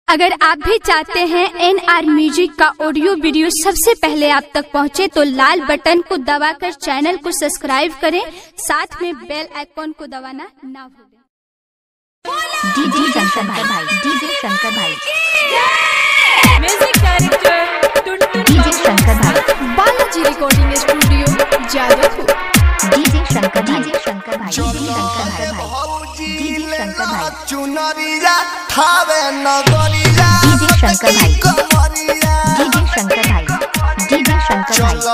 अगर आप भी चाहते हैं एनआर म्यूजिक का ऑडियो वीडियो सबसे पहले आप तक पहुंचे तो लाल बटन को दबाकर चैनल को सब्सक्राइब करें, साथ में बेल आइकॉन को दबाना ना भूलें। डीजे शंकर भाई, डीजे शंकर भाई, म्यूजिक डायरेक्टर डीजे शंकर भाई, Balaji recording studio Jadavpur. DJ Shankar, DJ Shankar भाई, डीजे शंकर भाई, डीजे शंकर भाई, चुनरिया थावे नगरिया, डीजे शंकर भाई, डीजे शंकर भाई, डीजे शंकर भाई,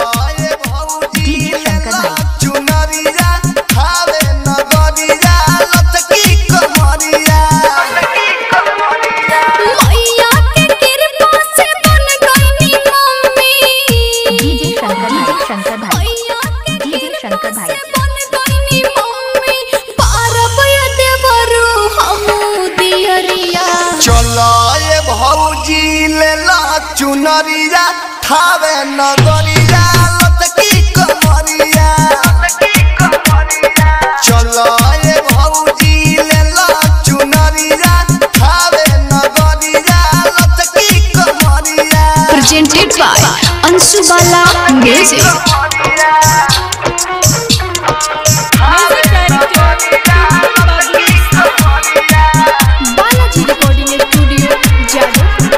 डीजे शंकर भाई, चुनरिया थावे नगरिया, लटकी कमरिया, मैया के कृपा से बन गई mummy. DJ Shankar, DJ Shankar भाई, डीजे शंकर भाई, बन गई मम्मी पारब देवरु हमू दियरिया। चलो ये भौजी लेला चुनरिया थावे नगरिया, लटकी कमरिया, चलो ये भौजी लेला चुनरिया थावे नगरिया, लटकी कमरिया। Presented by Anshu Bala music. Music director Balaji recording studio Jadavpur.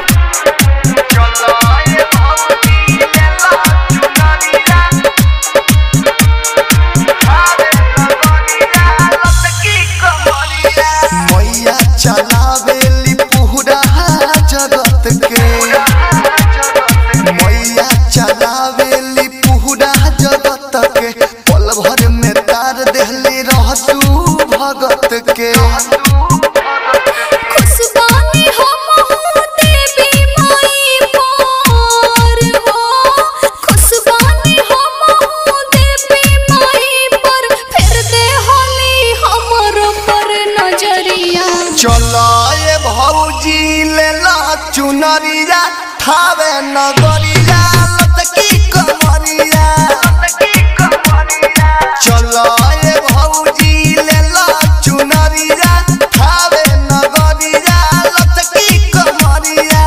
मैया चलावेली पूरा जगत के, मैया चलावेली पूरा जगत के, पल भर में तार देहली रहतू भगत के। खुशबानी हम देवी माई पार हो, खुशबानी हम देवी माई पर, फिर दे होली हमर पर नजरिया। चलो ये भौजी लेला चुनरिया थावे नगरिया, लटकी कमरिया, चलो ये भौजी लेला चुनरिया थावे नगरिया, लटकी कमरिया।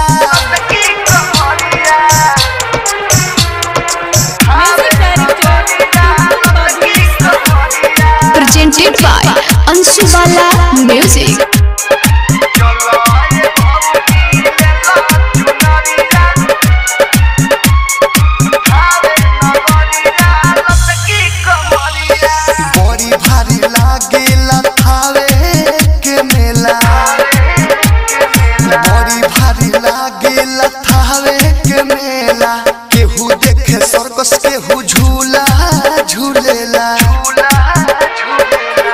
Music director presented by Anshu Bala music. बड़ी भारी लागेला थावे के मेला, बड़ी भारी लागेला थावे के मेला, केहू देखे सर्कस केहू झूला झूलेला।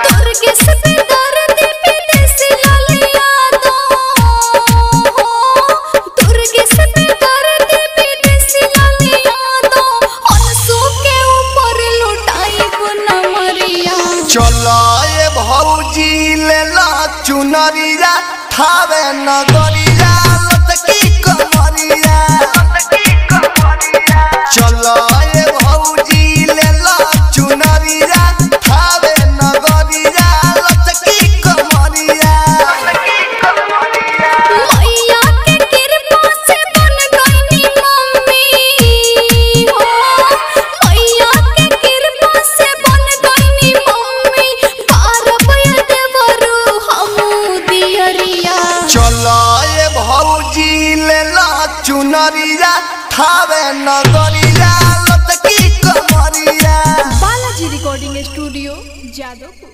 दुर्गे से दर्द विदेश ललिया दो, दुर्गे से दर्द विदेश ललिया दो, अंशु के ऊपर लुटाई नमरिया। चलो ये भौजी लेला चुनरिया थावे नगरिया, लटकी कमरिया, चलो ये भौजी लेला चुनरिया थावे नगरिया, लटकी कमरिया। मैया के कृपा से बन गई मम्मी हो, मैया के कृपा से बन गई मम्मी पारब देवरु हमू दियरिया। चलो ये भौजी लेला चुनरिया थावे नगरिया, लटकी कमरिया। Balaji recording studio Jadavpur.